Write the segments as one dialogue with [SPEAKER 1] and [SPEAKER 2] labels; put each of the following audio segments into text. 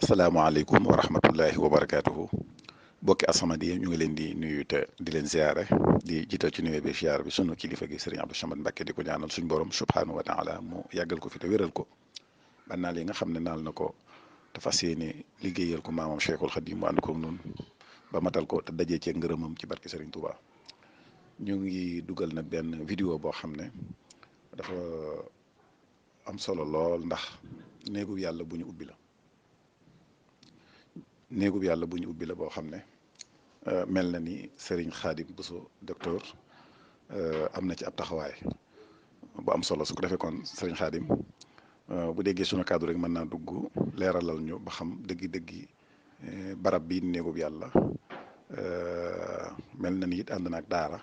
[SPEAKER 1] asalaamaaleykum wa rahmatullahi wa barakaatuhu bokki As-Samadiyya ñu ngi leen di nuyu te di leen ziare di jiital ci nuyu bi ziar bi sunu kilifa gi Serigne Abdou Samad Mbacké di ko ñaanal suñu borom subhaanahu wa taala mu yàggal ko fi te wéral ko ba naal yi nga xam ne naal na ko te fas yéene liggéeyal ko maamam Cheikhul Khadim mu ànd ko noonu ba matal ko te dajee cee ngërëmam ci barke Serigne Touba ñu ngi dugal nag benn vidéo boo xam ne dafa am solo lool ndax néegu yàlla bu ñu ubbi la. néegub yàlla bu ñu ubbi la boo xam ne mel na ni Serigne Khadim Bousso docteur am na ci ab taxawaay bu am solo su ko defee kon Serigne Khadim bu déggee sunu kàddu rek mën naa dugg leeralal ñu ba xam dëggi-dëggi barab bi néegub yàlla mel na ni it ànd na ak daara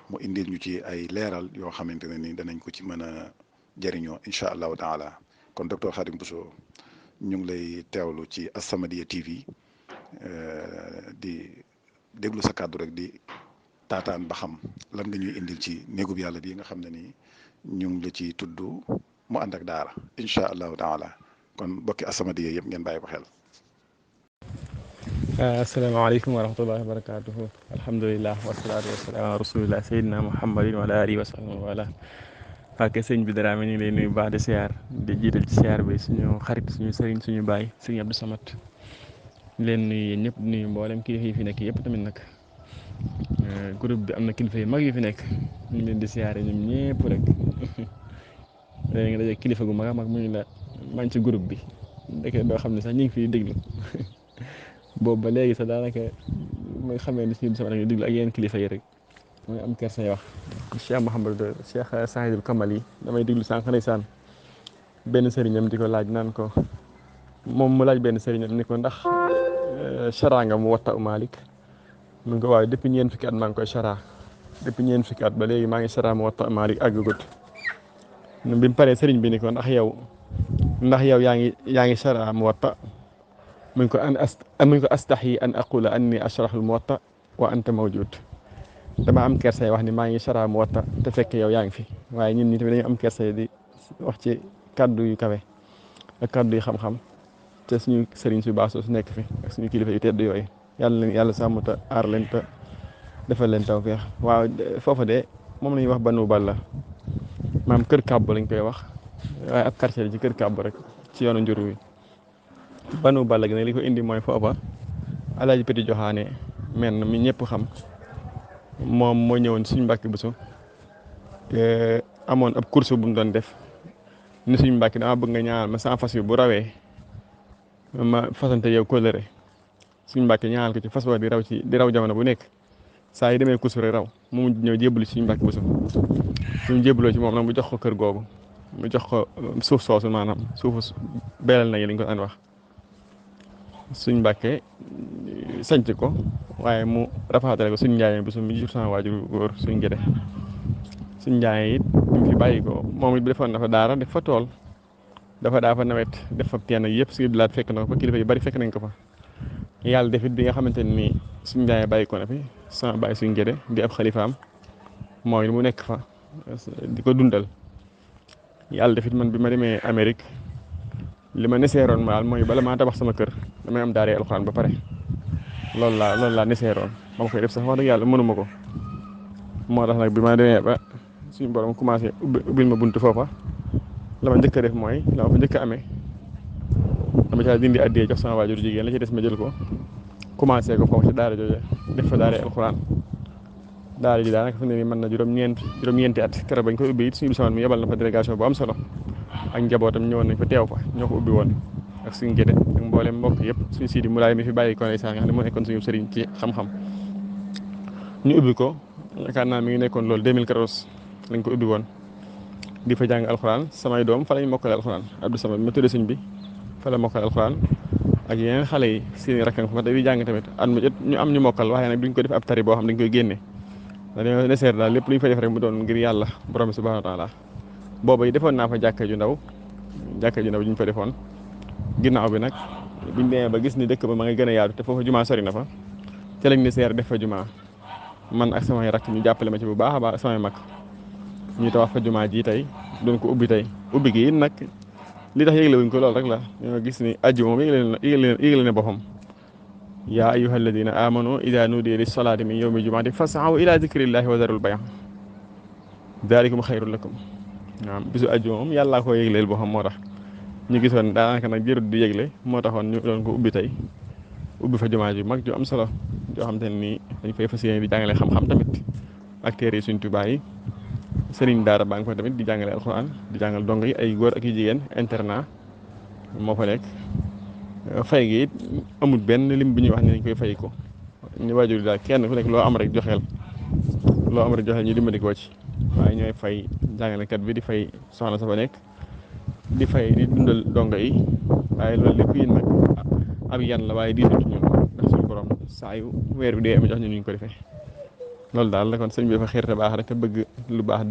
[SPEAKER 1] mu indil ñu ci ay leeral yoo xamante ne ni danañ ko ci mën a jëriñoo incha allahu taala kon docteur Khadim Bousso ñu ngi lay teewlu ci As-Samadiyya TV di déglu sa kàddu rek di taataan ba xam lan nga ñuy indil ci néegub yàlla bii nga xam ne nii ñu ngi la ci tudd mu ànd ak daara incha allahu taala kon bokki As-Samadiyya yëpp ngeen bàyyi ko xel.
[SPEAKER 2] asalaamaaleykum wa rahmatullahi wa barakaatuhu alhamdulilah wasalaatu wasalaam ala rasulillah sayidina muhammadin wa ala alihi wa sahbihi wa ala fàkke sëñ bi dara ñu ngi lay nuyu baax di siyaar di jiital ci siyaar bi suñu xarit suñu sëriñ suñu baay sëriñ Abdou Samad leen nuyu yéen ñëpp nuyu mboolem kilifa yi fi nekk yëpp tamit nag groupe bi am na kilifa yu mag yu fi nekk ñu leen di siyaare ñoom ñëpp rek léegi nga daje kilifa gu mag a mag mu ñu la maa ngi ci groupe bi ndeke doo xam ne sax ñu ngi fiy déglu boobu ba léegi sax daanaka mooy xamee ni suñu sama déglu ak yeneen kilifa yi rek mooy am kersay wax Cheikh Mouhamadou Cheikh Sahidul Kamal yi damay déglu sànq ndeysaan benn sëriñam di ko laaj naan ko moom mu laaj benn sëriñam ni ko ndax chara nga mu watta u Malik mu ngi ko waaye depuis ñeent fukki at maa ngi koy chara depuis ñeent fukki at ba léegi maa ngi chara mu watta u Malik àggagut bi mu paree sëriñ bi ni ko ndax yow yaa ngi chara mu watta mu ngi ko astaxyi an aqula anni ashrahul muwatta wa anta mawjud dama am kersay wax ni maa ngi chara mu watta te fekk yow yaa ngi fi waaye ñun ñi tamit dañu am kersay di wax ci kàddu yu kawe ak kàddu yu xam-xam te suñu sëriñ su baax su nekk fi ak suñu kilifa yu tedd yooyu yàlla sàmm te aar leen te defal leen tawfeex waaw foofa de moom la ñuy wax Banu Balla maam kër kàbbu lañ koy wax waaye ab quartier ci kër kàbbu rek ci yoonu njur wi Banu Balla gi nag li ko indi mooy foofa Alaaji Petit Joxaane men mi ñëpp xam moom moo ñëwoon suñu Mbàkke Buso amoon ab course bu mu doon def ni suñu Mbàkke dama bëgg nga ñaanal ma sama fas yu bu rawee ma fasante yow kóllëre suñu Mbàkke ñaanal ko ci fas wa di raw jamono bu nekk saa yi demee course rek raw mu mujj ñëw jébbalu suñu Mbàkke Buso suñu jébbaloo ci moom nag mu jox ko kër googu mu jox ko suuf soosu maanaam suufu beelal na yi lañ ko daan wax suñ Mbàkke sanc ko waaye mu rafaatale ko suñ njaayee bi suñ jur sama waajur góor suñ gëde suñ njaayee it bi mu fi bàyyi ko moom it bi defoon na fa daara def fa tool daa fa nawet def fa teen yëpp suñu bilaat fekk na ko fa kilifa yu bari fekk nañ ko fa yàlla defit bi nga xamante ni suñ njaayee bàyyi ko na fi sama bàyyi suñ gëde di ab xalifaam mooy mu nekk fa di ko dundal yàlla defit man bi ma demee Amérique li ma neseeroon maal mooy bala maa tabax sama kër damay am daaree alxuraan ba pare loolu laa neseeroon ba ma koy def sax wax dëgg yàlla mënuma ko moo tax nag bi ma demee ba suñu borom commencé ubbil ma buntu foofa la ma njëkk a def mooy la ma fa njëkk a amee dama caa dindi addee jox sama waajur jigéen la ci des ma jël ko commencé ko foofu ci daara jooje def fa daaree alxuraan daara ji daanaka fi ne nii mën na juróom-ñeenti at keroog bañ koy ubbi it suñu bisaman mi yebal na fa délégation bu am solo ak njabootam ñëwoon nañ fa teew fa ñoo ko ubbi woon ak suñu géde ak mboolem mbokk yëpp suñu siidi mu laay mi fi bàyyi ko ne sax nga xam ne moo nekkoon suñu sëriñ ci xam-xam ñu ubbi ko yaakaar naa mi ngi nekkoon loolu 2014 lañ ko ubbi woon di fa jàng alxuraan samay doom fa lañ mokkale alxuraan Abdou Samad ma tudd sëñ bi fa la mokkale alxuraan ak yeneen xale yi seeni rakk fa di jàng tamit at mu jot ñu am ñu mokkal waaye nag duñ ko def ab tari boo xam dañ koy génne dañoo neseer daal lépp lu ñu fay def rek mu doon ngir yàlla borom bi subhanahu wa taala booba yi defoon naa fa jàkka ju ndaw ñu fa defoon ginnaaw bi nag biñ demee ba gis ni dëkk ba ma nga gën a yaatu te foofu jumaa sori na fa te lañ neseer def fa jumaa man ak samay rakk ñu jàppale ma ci bu baax a baax samay mag ñu tawax fa jumaa ji tey doon ko ubbi tey ubbi gi nag li tax yëgle wuñ ko lool rek la ñoo gis ni ajjuma moom yëgle na boppam yaa ayyuha alladina amanu ida nudiya lis salaati min yawmi jumaati fasaw ila zikrillahi wa zarul bay' dalikum xayrun lakum waaw bisu ajjuma moom yàllaa ko yëgleel boppam moo tax ñu gisoon daanaka nag jërut di yëgle moo taxoon ñu doon ko ubbi tey ubbi fa jumaa ji mag ju am solo joo xam te ne nii dañ fay fas yéene di jàngale xam-xam tamit ak téere Sëriñ Tuubaa yi sëriñ daara baa ngi fa tamit di jàngale alxuraan di jàngal dong yi ay góor ak yu jigéen internat moo fa nekk fay gi it amul benn lim bi ñuy wax ne dañ koy fay ko ñu waajur daal kenn ku nekk loo am rek joxeel ñu dimbali ko ci waaye ñooy fay jàngalekat bi di fay soxna sa fa nekk di fay di dundal donga yi waaye loolu lépp yéen nag ab yan la waaye diisul ci ñun ndax suñu borom saa yu weer bi dee am jox ñu ñu ko defee loolu daal la kon sëñ bi dafa xeerte baax rek te bëgg lu baax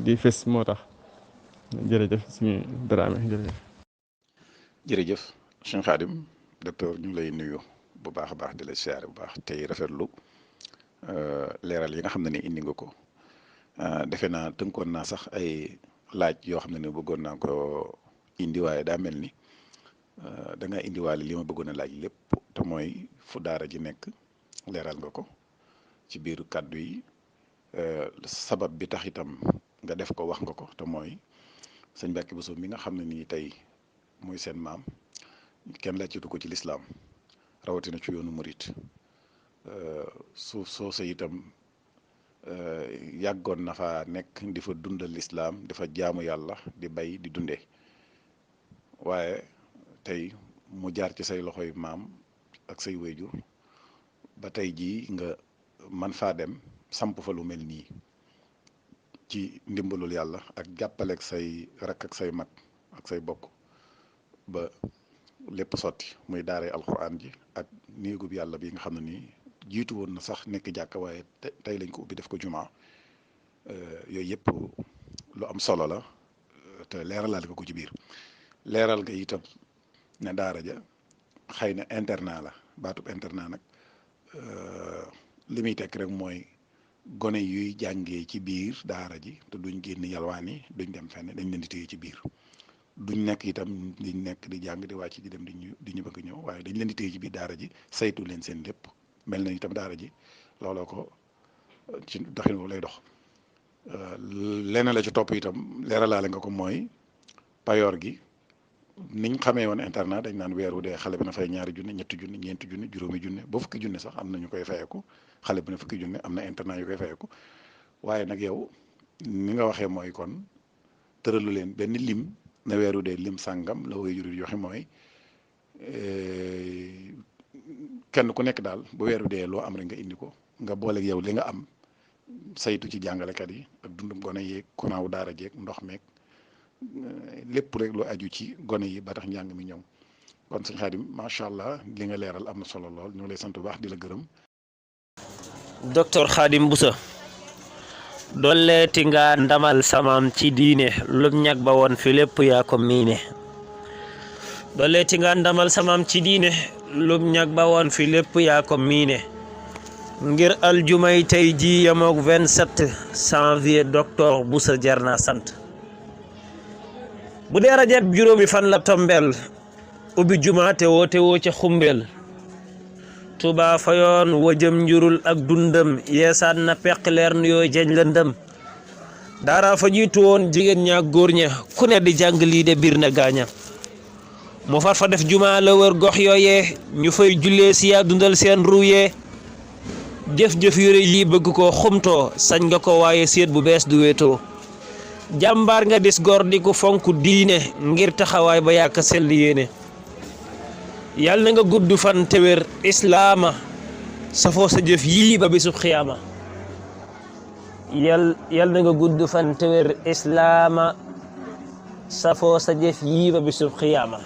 [SPEAKER 2] di fës moo tax jërëjëf suñu Dramé
[SPEAKER 1] jërëjëf Sëñ Xaadim docteur ñu ngi lay nuyu bu baax a baax di la siyaare bu baax tey rafetlu leeral yi nga xam ne ni indi nga ko defe naa tënkoon naa sax ay laaj yoo xam ne ni bëggoon naa ko indi waaye daa mel ni da nga indiwaale li ma bëggoon a laaj lépp te mooy fu daara ji nekk leeral nga ko ci biir kàddu yi sabab bi tax itam nga def ko wax nga ko te mooy sëñ Mbàkke Buso mi nga xam ne nii tey mooy seen maam kenn laajtu ko ci lislaam rawatina ci yoonu murit suuf soose itam yàggoon na fa nekk di fa dundal lislaam di fa jaamu yàlla di bay di dundee waaye tey mu jaar ci say loxoy maam ak say wéyjur ba tey jii nga man faa dem samp fa lu mel nii ci ndimbalul yàlla ak jàppaleeg say rakk ak say mag ak say bokk ba lépp sotti muy daaree alxuraan ji ak néegub yàlla bi nga xam ne nii jiitu woon na sax nekk jàkka waaye tey lañ ko ubbi def ko jumaa yooyu yëpp lu am solo la te leeralal ko ci biir leeral nga itam ne daara ja xëy na internat la baatub internat nag li muy tekk rek mooy gone yuy jàngee ci biir daara ji te duñ génn yalwaan yi duñ dem fenn dañ leen di téye ci biir duñ nekk itam diñ nekk di jàng di wàcc di dem di ñu bëgg ñëw waaye dañ leen di téye ci biir daara ji saytu leen seen lépp mel na itam daara ji looloo ko ci doxin boobu lay dox leneen la ci topp itam leeralaale nga ko mooy payoor gi niñ xamee woon internat dañ naan weer wu dee xale bi na fay 2 junni 3 junni 4 junni juróomi junni ba fukki junni sax am na ñu koy fayeeku xale bi na fukki junni am na internat yu koy fayeeku waaye nag yow ni nga waxee mooy kon tëralu leen benn lim na weer wu dee lim sàngam la way jur yoxi mooy kenn ku nekk daal bu weer wu dee loo am rek nga indi ko nga booleeg yow li nga am saytu ci jàngalekat yi ak dundum gone yeeg kunaaw daara jeeg ndox meeg lépp rek lu aju ci gone yi ba tax njàng mi ñëw kon sëñ Xaadim macha allah li nga leeral am na solo lool ñu ngi lay sant bu baax di la gërëm.
[SPEAKER 3] docteur Khadim Bousso dolleeti nga ndamal samam ci diine lum ñag ba woon fi lépp yaa ko miine dolleeti nga ndamal samam ci diine lum ñag ba woon fi lépp yaa ko miine ngir aljumay tey ji yamook 27 janvier docteur Bousso jar naa sant bu dee rajab juróomi fan la tombeel ubbi juma te woo ca xumbeel Tuubaa fayoon wajëm njurul ak dundam yeesaat na peq leer nu yoo jeñ lëndëm daara fa jiitu woon jigéen ñaa góor ña ku ne di jàng lii de biir na gaaña mu far fa def juma la wër gox yooyee ñu fay jullee si yaa dundal seen ruuyee jëf-jëf yu rëy lii bëgg ko xumtoo sañ nga ko waaye séet bu bees du wéetoo jàmbaar nga dis gor di ko fonk diine ngir taxawaay ba yàkk sell yéene yal na nga gudd fan te wér islaama safoo sa jëf yii ba bisub xiyaama yal na nga gudd fan te wér islaama safoo sa jëf yii ba bisub xiyaama